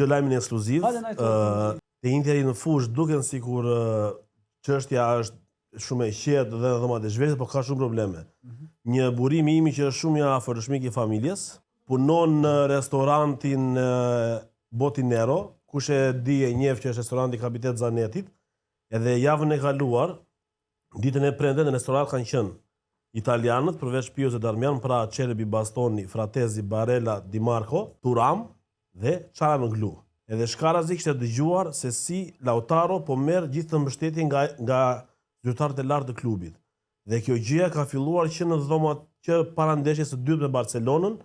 Dëgjo lajmin ekskluziv. Hajde na i thuaj. Ë, Te Interi në fushë duken sikur ë, çështja është shumë e qetë dhe në dhomat e zhveshjes, por ka shumë probleme. Një burim i imi që është shumë i afërt, është mik i familjes, punon në restorantin ë, Botinero, kush e di e njeh që është restoranti i Kapitet Zanetit, edhe javën e kaluar, ditën e premte në restorant kanë qenë italianët përveç Pios e Darmian, pra Acerbi, Bastoni, Fratezi, Barella, Di Marco, Thuram dhe Çalhanoğlu. Edhe Shkarazi kishte dëgjuar se si Lautaro po merr gjithë të mbështetje nga nga zyrtarët e lartë të klubit. Dhe kjo gjëja ka filluar që në dhomat që para ndeshjes së dytë me Barcelonën,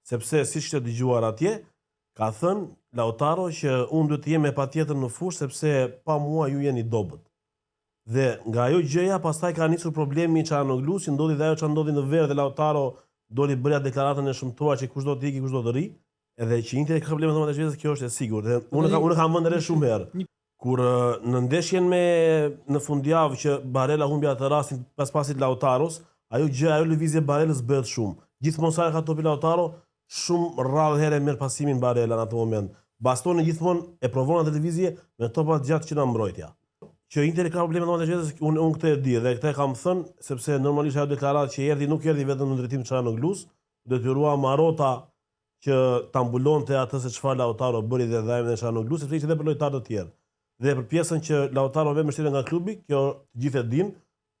sepse siç kishte dëgjuar atje, ka thënë Lautaro që unë duhet të jem me patjetër në fushë sepse pa mua ju jeni dobët. Dhe nga ajo gjëja pastaj ka nisur problemi i Çalhanoğlu, si ndodhi dhe ajo çfarë ndodhi në verë dhe Lautaro doli bëri atë deklaratën e shëmtuar që kush do të iki, kush do të rri, edhe që Interi ka probleme me dhomat e zhveshjes, kjo është e sigurt. Dhe unë kam unë kam vënë re shumë herë. Kur në ndeshjen me në fundjavë që Barella humbi atë rastin pas pasit Lautaros, ajo gjë, ajo lëvizje e Barellës bëhet shumë. Gjithmonë sa e ka topi Lautaro, shumë rrallë herë e merr pasimin Barella në atë moment. Bastoni gjithmonë e provon atë lëvizje me topa të gjatë që nga mbrojtja. Që Interi ka probleme me dhomat e zhveshjes, unë unë këtë e di dhe këtë e kam thënë sepse normalisht ajo deklaratë që erdhi nuk erdhi vetëm në drejtim të Çalhanoglus, u detyrua Marotta që ta mbulonte atë se çfarë Lautaro bëri dhe dha emrin e Çalhanoglus, sepse ishte edhe për lojtarë të tjerë. Dhe për pjesën që Lautaro merr mbështetje nga klubi, kjo të gjithë e dinë,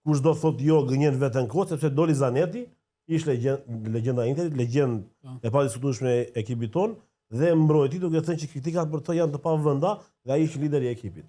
kush do thotë jo gënjen veten kot, sepse doli Zanetti, ish legjenda e Interit, legjendë po. e padiskutueshme e ekipit tonë dhe mbrojti duke thënë që kritikat për të janë të pavenda dhe ai është lideri i ekipit.